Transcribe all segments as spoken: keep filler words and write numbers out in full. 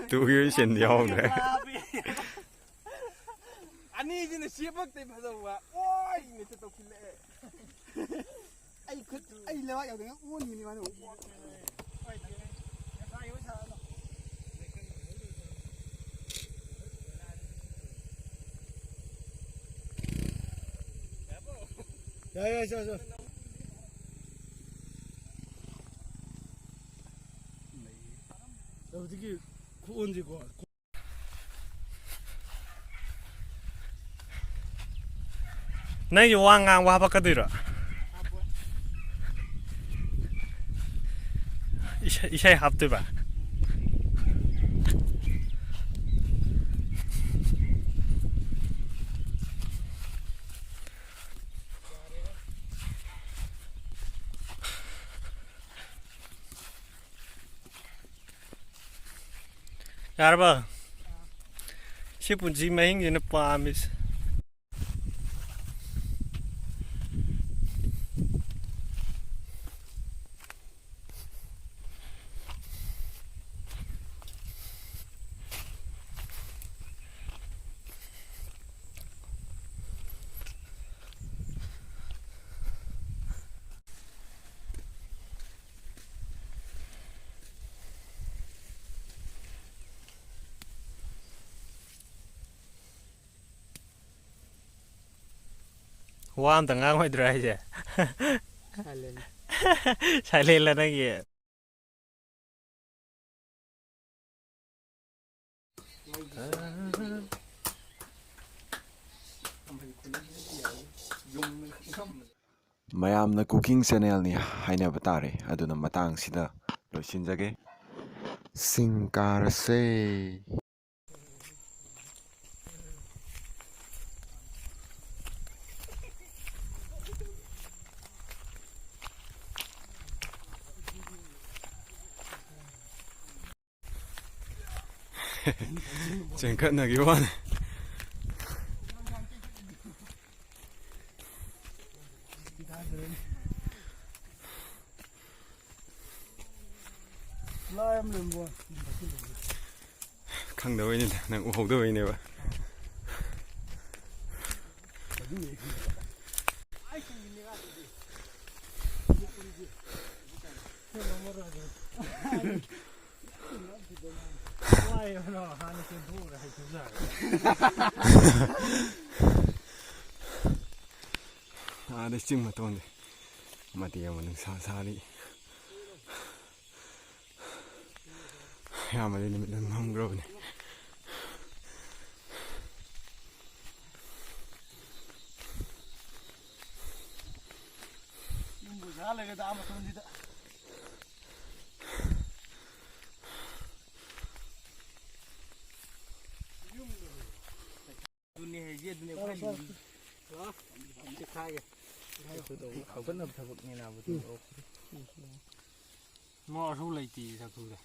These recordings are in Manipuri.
ꯇꯨꯒꯤ ꯁꯤꯟꯗꯤ ꯌꯥꯎꯗ꯭ꯔꯦ꯫ ꯑꯅꯤꯁꯤꯅ ꯁꯦꯞ ꯐꯛꯇꯩ ꯐꯖꯕ꯫ ꯑꯣꯏ! ꯃꯤꯠꯇ ꯇꯧꯈꯤꯜꯂꯛꯑꯦ꯫ ꯑꯩ ꯈꯨꯠ, ꯑꯩ ꯂꯩꯕꯥꯛ ꯌꯧꯗꯅ ꯑꯣꯟꯈꯤꯅꯤ ꯃꯥꯅ꯫ ꯌꯥꯏ, ꯌꯥꯏ, ꯆꯣ, ꯆꯣ꯫ ꯍꯧꯖꯤꯛꯀꯤ ꯈꯨꯑꯣꯟꯁꯤꯀꯣ꯫ ꯅꯪꯒꯤ ꯋꯥ ꯉꯥꯡꯕ ꯍꯥꯄꯛꯀꯗꯣꯏꯔꯣ? ꯏꯁꯩ, ꯏꯁꯩ ꯍꯥꯞꯇꯣꯏꯕ? ꯌꯥꯔꯕ? ꯁꯤ ꯄꯨꯟꯁꯤ ꯃꯍꯤꯡꯁꯤꯅ ꯄꯥꯝꯃꯤꯁꯦ꯫ ꯋꯥ ꯑꯝꯇ ꯉꯥꯡꯉꯣꯏꯗ꯭ꯔꯣ ꯍꯥꯏꯁꯦ? Silent. Silent ꯂ ꯅꯪꯒꯤ? ꯃꯌꯥꯝꯅ cooking channel ꯅꯤ ꯍꯥꯏꯅꯕ ꯇꯥꯔꯦ, ꯑꯗꯨꯅ ꯃꯇꯥꯡꯁꯤꯗ ꯂꯣꯏꯁꯤꯟꯖꯒꯦ꯫ ꯆꯤꯡ ꯀꯥꯔꯁꯦ꯫ ꯆꯦꯟꯈꯠꯅꯈꯤꯕ ꯋꯥꯅꯤ꯫ ꯈꯪꯗꯕꯩꯅꯤꯗ, ꯅꯪ ꯎꯍꯧꯗꯕꯩꯅꯦꯕ꯫ ꯑꯥꯗ ꯆꯤꯡ ꯃꯇꯣꯟꯗ ꯃꯇꯦꯛ ꯑꯃ ꯅꯨꯡꯁꯥ ꯁꯥꯔꯤ꯫ ꯑꯌꯥꯝꯕꯗꯤ ꯅꯨꯃꯤꯠ ꯂꯣꯏ ꯃꯝꯈ꯭ꯔꯕꯅꯦ꯫ ꯌꯨꯝꯕꯨ ꯁꯥ ꯂꯩꯔꯦꯗ ꯑꯥ ꯃꯇꯣꯟꯁꯤꯗ꯫ ꯑꯗꯨꯅꯦ ꯍꯥꯏꯁꯦ, ꯑꯗꯨꯅꯦ ꯑꯩꯈꯣꯏ ꯍꯧꯒꯠꯅꯕ ꯊꯕꯛꯅꯦ ꯅꯥꯕ꯫ ꯃꯥ ꯑꯁꯨꯛ ꯂꯩꯇꯦ ꯆꯥꯛꯈꯨꯝꯗ꯫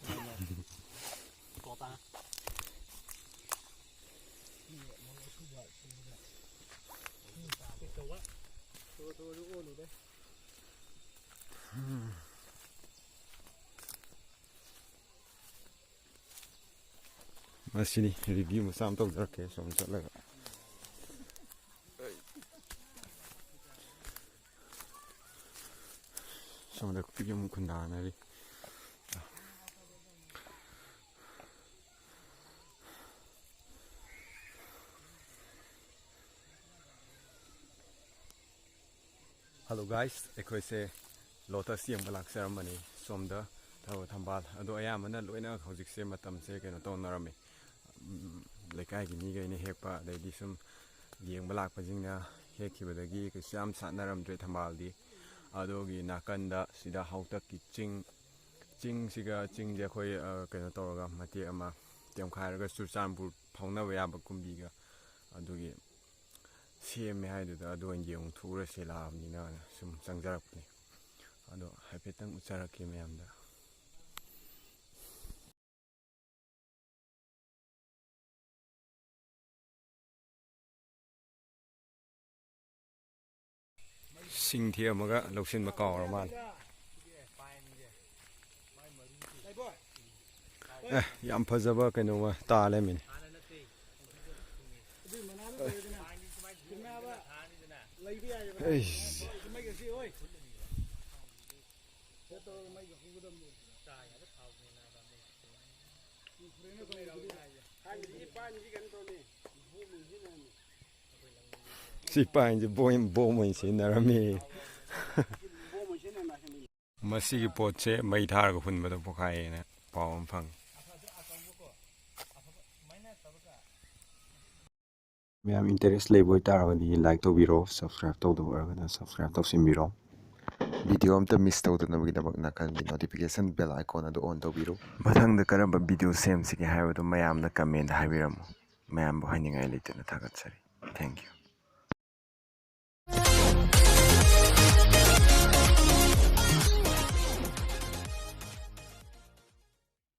ꯃꯁꯤꯅꯤ review ꯃꯆꯥ ꯑꯃ ꯇꯧꯖꯔꯛꯀꯦ ꯁꯣꯝ ꯆꯠꯂꯒ꯫ ꯁꯣꯝꯗ ꯌꯨꯝ ꯈꯨꯟꯗꯥꯅꯔꯤ꯫ Hello guys, ꯑꯩꯈꯣꯏꯁꯦ lotus ꯌꯦꯡꯕ ꯂꯥꯛꯆꯔꯝꯕꯅꯤ ꯁꯣꯝꯗ ꯊꯔꯣ ꯊꯝꯕꯥꯜ꯫ ꯑꯗꯣ ꯑꯌꯥꯝꯕꯅ ꯂꯣꯏꯅ ꯍꯧꯖꯤꯛꯁꯦ ꯃꯇꯝꯁꯦ ꯀꯩꯅꯣ ꯇꯧꯅꯔꯝꯃꯤ꯫ ꯎꯝ, ꯂꯩꯀꯥꯏꯒꯤ ꯃꯤꯈꯩꯅ ꯍꯦꯛꯄ, ꯑꯗꯩꯗꯤ ꯁꯨꯝ ꯌꯦꯡꯕ ꯂꯥꯛꯄꯁꯤꯡꯅ ꯍꯦꯛꯈꯤꯕꯗꯒꯤ ꯀꯩꯁꯨ ꯌꯥꯝ ꯁꯥꯠꯅꯔꯝꯗ꯭ꯔꯦ ꯊꯝꯕꯥꯜꯗꯤ꯫ ꯑꯗꯨꯒꯤ ꯅꯥꯀꯟꯗ ꯁꯤꯗ ꯍꯥꯎꯇꯛꯀꯤ ꯆꯤꯡ, ꯆꯤꯡꯁꯤꯒ, ꯆꯤꯡꯁꯦ ꯑꯩꯈꯣꯏ, ꯑ, ꯀꯩꯅꯣ ꯇꯧꯔꯒ ꯃꯇꯦꯛ ꯑꯃ ꯇꯦꯝꯈꯥꯏꯔꯒ ꯆꯨꯔꯆꯥꯟꯄꯨꯔ ꯐꯥꯎꯅꯕ ꯌꯥꯕ ꯀꯨꯝꯕꯤꯒ ꯑꯗꯨꯒꯤ ꯁꯦꯝꯃꯦ ꯍꯥꯏꯗꯨꯗ ꯑꯗꯨ ꯑꯣꯏꯅ ꯌꯦꯡꯊꯣꯛꯎꯔꯁꯦ ꯂꯥꯛꯑꯕꯅꯤꯅ ꯁꯨꯝ ꯆꯪꯖꯔꯛꯄꯅꯤ꯫ ꯑꯗꯣ ꯍꯥꯏꯐꯦꯠꯇꯪ ꯎꯠꯆꯔꯛꯀꯦ ꯃꯌꯥꯝꯗ꯫ ꯁꯤꯡ ꯊꯦꯛꯑꯝꯃꯒ ꯂꯧꯁꯤꯟꯕ ꯀꯥꯎꯔ ꯃꯥꯜꯂꯦ꯫ ꯑꯦ, ꯌꯥꯝ ꯐꯖꯕ ꯀꯩꯅꯣꯃ ꯇꯥ ꯂꯩꯔꯝꯃꯤꯅꯦ꯫ ꯑꯩꯁ꯫ ꯁꯤ ꯄꯥꯏꯟꯁꯦ ꯕꯣꯝ, ꯕꯣꯝ ꯑꯣꯏꯅ ꯁꯤꯖꯤꯟꯅꯔꯝꯃꯤ꯫ ꯃꯁꯤꯒꯤ ꯄꯣꯠꯁꯦ ꯃꯩ ꯊꯥꯔꯒ ꯍꯨꯟꯕꯗ ꯄꯣꯈꯥꯏꯌꯦꯅ ꯄꯥꯎ ꯑꯃ ꯐꯪꯉꯤ꯫ ꯃꯌꯥꯝ ꯏꯟꯇꯔꯦꯁ ꯂꯩꯕ ꯑꯣꯏꯇꯥꯔꯒꯗꯤ ꯂꯥꯏꯛ ꯇꯧꯕꯤꯔꯣ, ꯁꯕꯁꯀ꯭ꯔꯥꯏꯕ ꯇꯧꯗꯕ ꯑꯣꯏꯔꯒꯅ ꯁꯕꯁꯀ꯭ꯔꯥꯏꯕ ꯇꯧꯁꯤꯟꯕꯤꯔꯣ꯫ ꯚꯤꯗꯤꯑꯣ ꯑꯝꯇ ꯃꯤꯁ ꯇꯧꯗꯅꯕꯒꯤꯗꯃꯛ ꯅꯥꯀꯟꯒꯤ ꯅꯣꯇꯤꯐꯤꯀꯦꯁꯟ ꯕꯦꯜ ꯑꯥꯏꯀꯣꯟ ꯑꯗꯨ ꯑꯣꯟ ꯇꯧꯕꯤꯔꯣ꯫ ꯃꯊꯪꯗ ꯀꯔꯝꯕ ꯚꯤꯗꯤꯑꯣ ꯁꯦꯝꯁꯤꯒꯦ ꯍꯥꯏꯕꯗꯨ ꯃꯌꯥꯝꯅ ꯀꯃꯦꯟꯗ ꯍꯥꯏꯕꯤꯔꯝꯃꯨ꯫ ꯃꯌꯥꯝꯕꯨ ꯍꯥꯏꯅꯤꯡꯉꯥꯏ ꯂꯩꯇꯅ ꯊꯥꯒꯠꯆꯔꯤ꯫ Thank you꯫